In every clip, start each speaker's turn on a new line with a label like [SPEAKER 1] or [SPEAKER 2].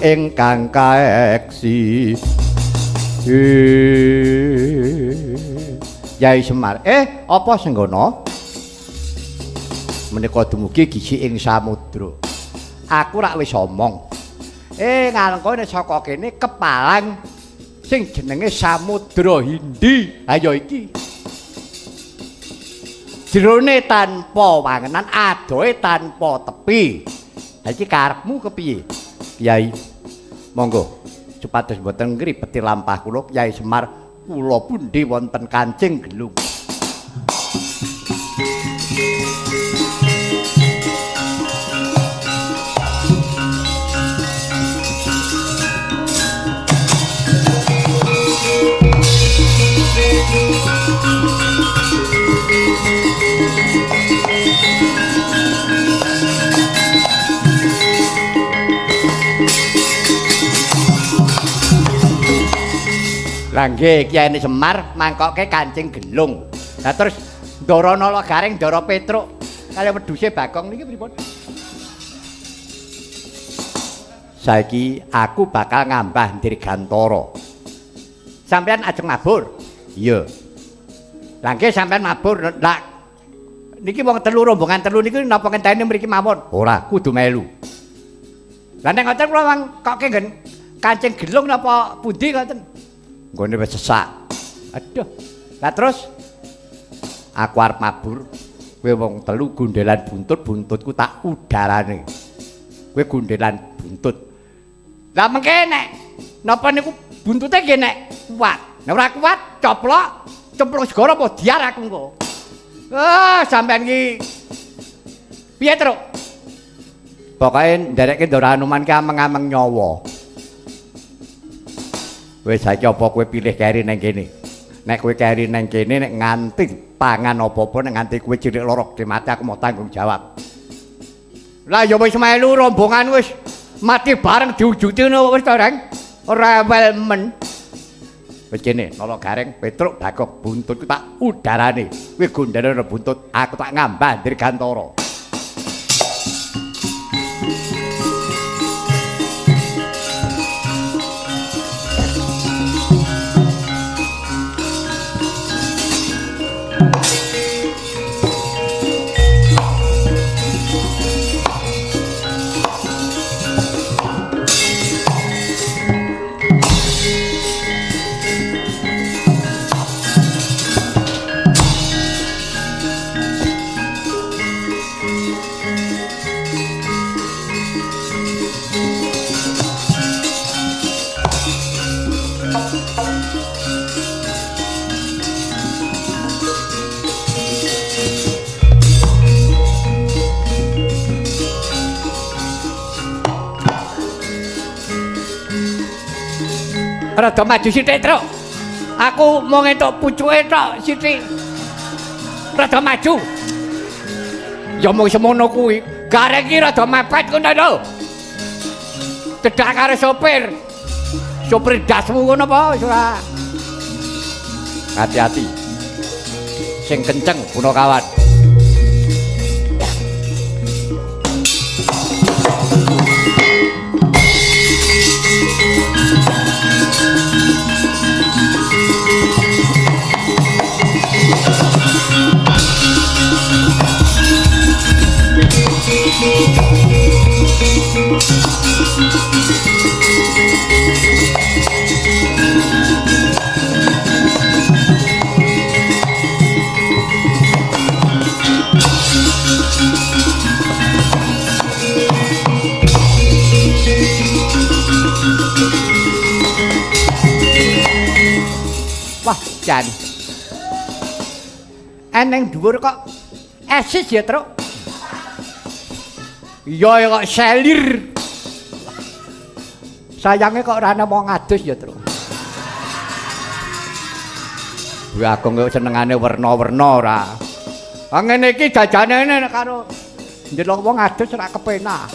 [SPEAKER 1] Ingkang kaeksi. Yai Semar, apa senggono? Menika dumugi gisi ing samudra. Aku rak wis omong. Ngalengka nek saka kene kepalang sing jenenge Samudra Hindi. Ha ya iki. Jerone tanpa wangenan, adohe tanpa tepi. Ha iki karepmu kepiye? Kyai, monggo supados mboten ngripeti lampah kula Kyai Semar, kula pundi wonten kancing gelung. Lah nggih Kyai Semar mangkoke kancing gelung. Lah terus Ndara Nala Gareng, Ndara Petruk kali wedhuse Bagong niki pripun? Saiki aku bakal ngambah Dirgantara. Sampeyan ajeng mabur? Iya. Lah nggih sampeyan mabur. Lah niki wong telu rombongan telu niki napa ngenteni mriki mawon? Ora, kudu melu. Lah nek ngoten kula mangkoke nggen kancing gelung napa pundi ngoten? Nggone wis sesak. Aduh. Lah terus aku arep mabur, kowe wong telu gondelan buntut, buntutku tak udarane. Kowe gondelan buntut. Lah mengke nek napa niku buntute nggih nek kuat. Nek ora kuat coplok, cemplung segara apa diar aku engko. Ah, sampean iki piye, Truk? Pokoke nderekke Ndara Hanuman ki ameng-ameng nyawa. Wis saiki apa kowe pilih keri nang kene? Nek kowe keri nang kene nek nganti pangan apa-apa nek nganti kowe cilik loro gede mati aku mau tanggung jawab. Lah ya wis melu rombongan wis mati bareng diwujuti ngono wis to, Reng. Rewel men. Wis kene Nala Gareng, Petruk, Bagong, buntutku tak udarane. Kowe gondhane buntut, aku tak ngambah Dirgantara. Rada maju sithik, Truk. Aku mau ngentuk pucuke tok sithik. Rada maju. Ya mung semono kuwi. Gareng iki rada mepet ngono lho. Cedhak karo sopir. Sopir dasmu ngono apa wis ora. Hati-hati. Sing kenceng punakawan. Wah, jan. Eneng dhuwur kok esis ya, Truk. Iya ya kok selir. Sayange kok ora ana wong adus ya, Truk. Kuwi Agung kok senengane werna-werna ora. Ah ngene iki jajane nek karo ndelok wong adus ora kepenak.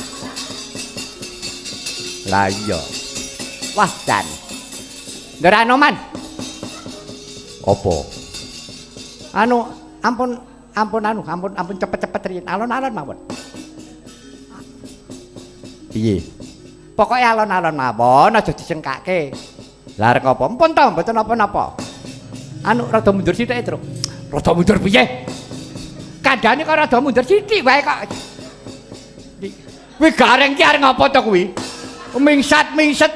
[SPEAKER 1] Lah iya. Wah, jan. Ndara Anoman. Apa? Anu, ampun ampun anu, ampun ampun cepet-cepet riyin, alon-alon mawon. Piye? Pokoke alon-alon mawon aja disengkake. Lah arep apa? Mpun to, mboten napa-napa. Anu rada mundur sithik, Truk. Rada mundur piye? Kandhane kok rada mundur sithik wae kok. Kuwi gareng ki arep ngapa to kuwi? Mingsat-mingset.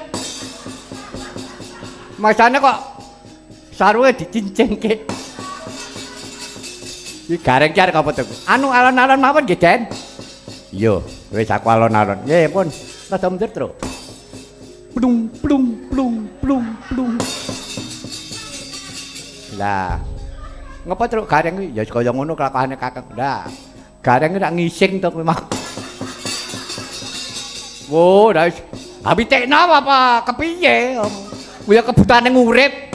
[SPEAKER 1] Masane kok sarunge dicincingke. Iki gareng ki arep apa to? Anu alon-alon mawon nggih, Den. Iya, wis aku alon-alon. Nggih, pun. Rada mundur, Truk. Plung plung plung plung plung. Lah. Ngapa Truk gareng kuwi? Ya kaya ngono kelakuane Kakang. Lah, gareng rak ngising to kuwi mah. Wo, dah wis. Ha pitikno apa kepiye? Kuwi ya kebutuhane urip.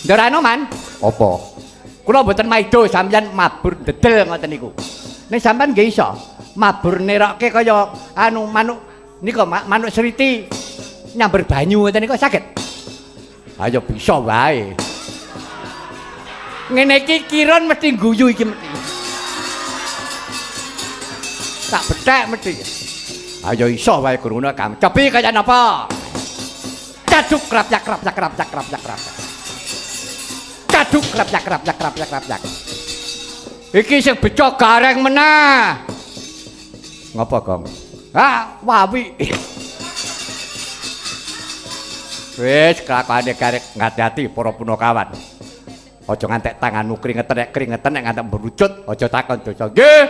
[SPEAKER 1] Ndorano, Man. Apa? Kula mboten maido sampeyan mabur dedel ngoten niku. Nek sampeyan nggih iso mabur nerokke kaya anu manuk nika manuk sriti nyamber banyu ngoten niku saged. Ayo bisa wae. Ngene iki Kirun mesti guyu iki mesti. Tak bethek mesti. Ayo iso wae gurune kam. Cepi kaya napa? Caduk krapyak krapyak krapyak krapyak krapyak. Caduk krapyak krapyak krapyak krapyak. Iki sing bejo gareng meneh. Ngapa, Gong? Ah, wawi. Wis kelakuane gareng ngati-ati para punakawan. Aja ngantek tanganmu kringeten nek kringeten nek ngantek mbrucut, aja takon dosa. Nggih.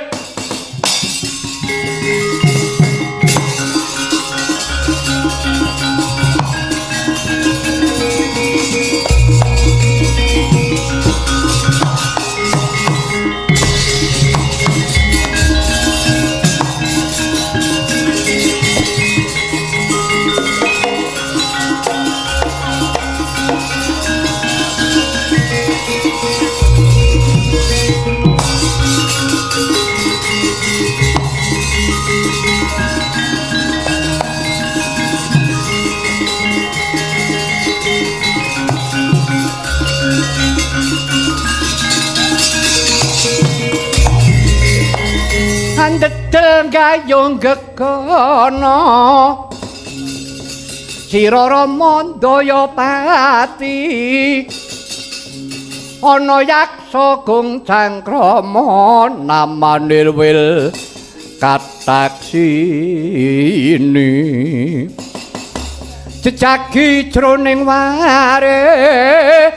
[SPEAKER 1] Andedel gayung gegono sira Rama Ndayapati ana yaksa gung cangkrama namane wil kataksini jejagi jroning ware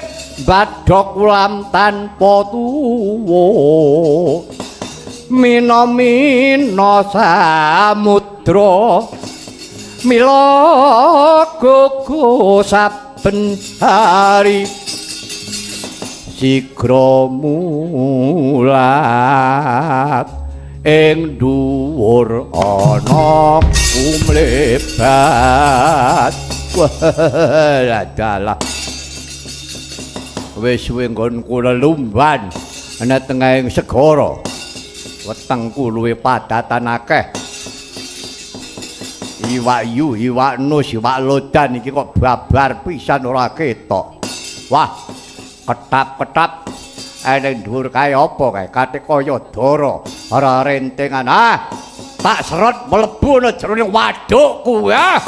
[SPEAKER 1] badhok ulam tanpa tuwa mina-mina samudra mila gugu saben hari sigra mulat ing dhuwur ana kumlebat. Wah, dalah wis suwe nggonku lelumban ana tengahing segara. Wetengku luwih padatan akeh. Iwak yu, iwak nus, iwak lodan iki kok babar pisan ora ketok. Wah, ketap-ketap eneng dhuwur kae apa kae? Kate kaya dara, ora rentengan. Ah, tak serot mlebu ana jroning wadukku ya.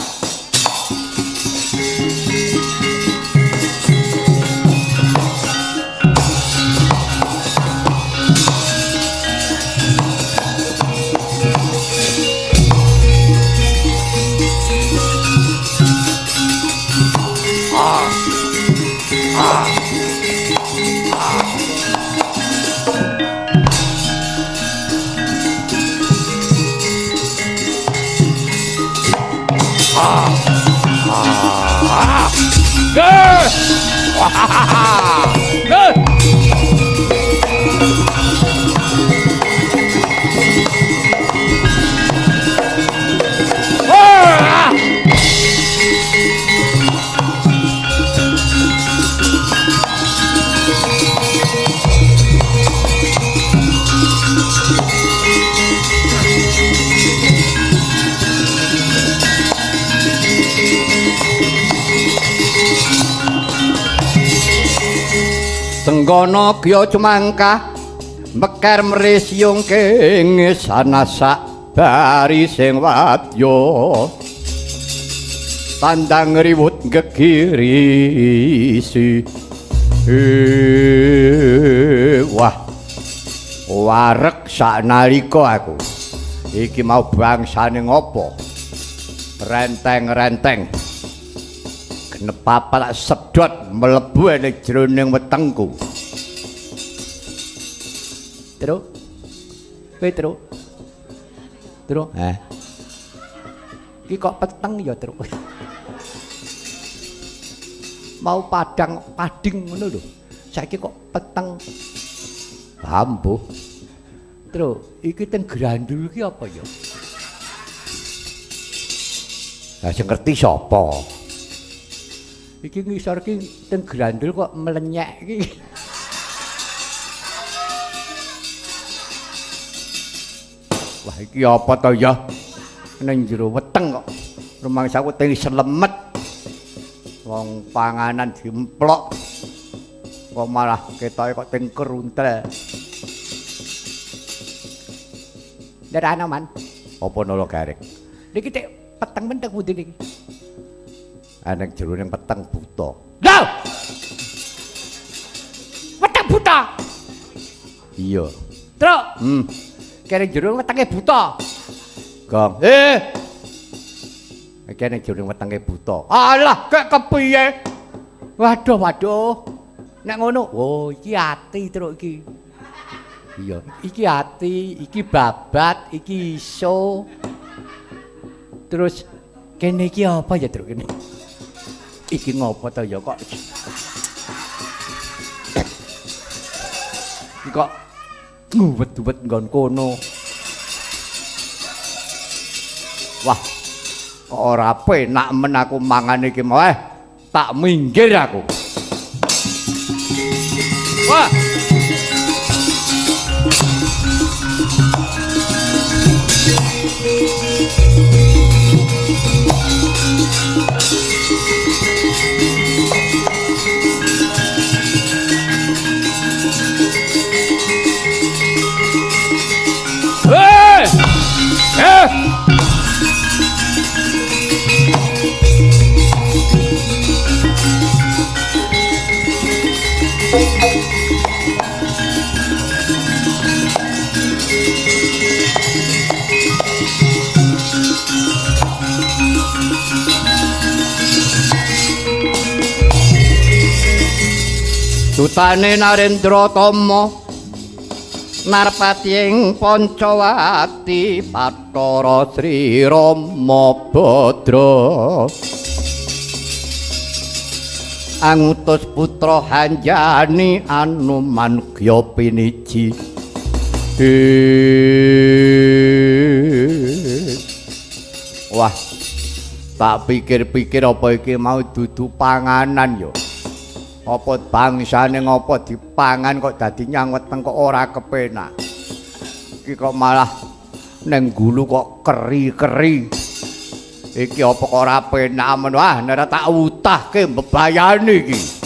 [SPEAKER 1] Tenggono gya cumangkah meker mrisyung kenge sanasak bari sing wadya. Tandang riwut gegirisi. Wah. Wareg saknalika aku. Iki mau bangsane ngopo? Renteng-renteng. Genep papat tak sedot mlebu ning jroning wetengku. Truk. Kowe truk. Truk. Heh. Iki kok peteng ya, Truk. Mau padang pading ngono lho. Saiki kok peteng. Bambu. Truk, iki teng grandul iki apa ya? Lah sing ngerti sapa? Iki ngisor iki teng grandul kok mlenyek iki. Wah, iki apa to ya? Ning jero weteng kok rumangsaku teng slemet. Wong panganan diemplok. Kok malah ketoke kok teng keruntel. Nderana man. Apa nolo garek? Niki tek peteng menteng pundi niki? Ana jero ning peteng buta. Lho! Peteng buta. Iya. Truk. Kene jero wetenge buta. Gong. Kene jero wetenge buta. Alah, kek kepiye? Waduh, waduh. Nek ngono, oh iki ati truk iki. Iya, iki ati, iki babat, iki iso. Terus kene iki apa ya, Truk kene? Iki ngopo to ya kok? Iki kok nguwet-uwet nggon kono. Wah, kok ora penak men aku mangan iki mau. Tak minggir aku. Wah. Hei! Eh! Dutane Narendra Tama narpati ing Pancawati Bathara Sri Rama Badra angutus putra Hanjani Anuman Gya Piniji. Wah, tak pikir-pikir apa iki mau dudu panganan ya. Apa bangsane ngopo dipangan kok dadi nyang weteng kok ora kepenak. Iki kok malah neng gulu kok keri-keri. Iki apa kok ora penak men. Wah, nek tak utahke mbebayani iki.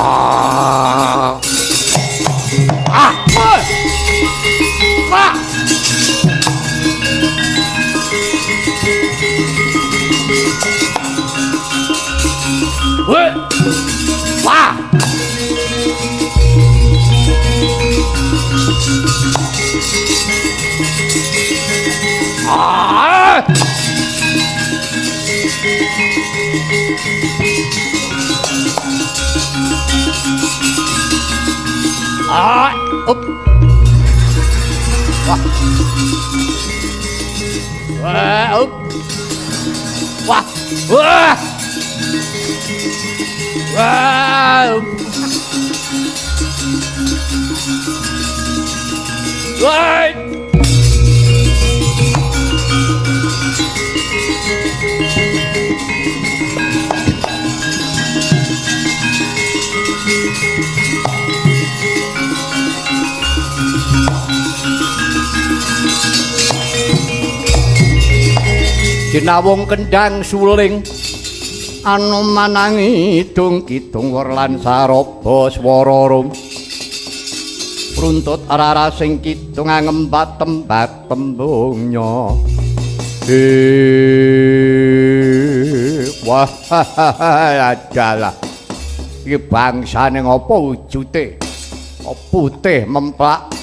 [SPEAKER 1] Ah. Ah. Wah. Wah. Wah. Ah. Ah, up. Wah. Wah, up. Wah. Wah. Wah. Wah. Dinawung kendang suling Anoman ngidung kidung wor lan saraba swara rum. Runtut rara sing kidung angembat tembat tembungnya. Wah, adalah iki bangsane ngopo wujute? Putih memplak.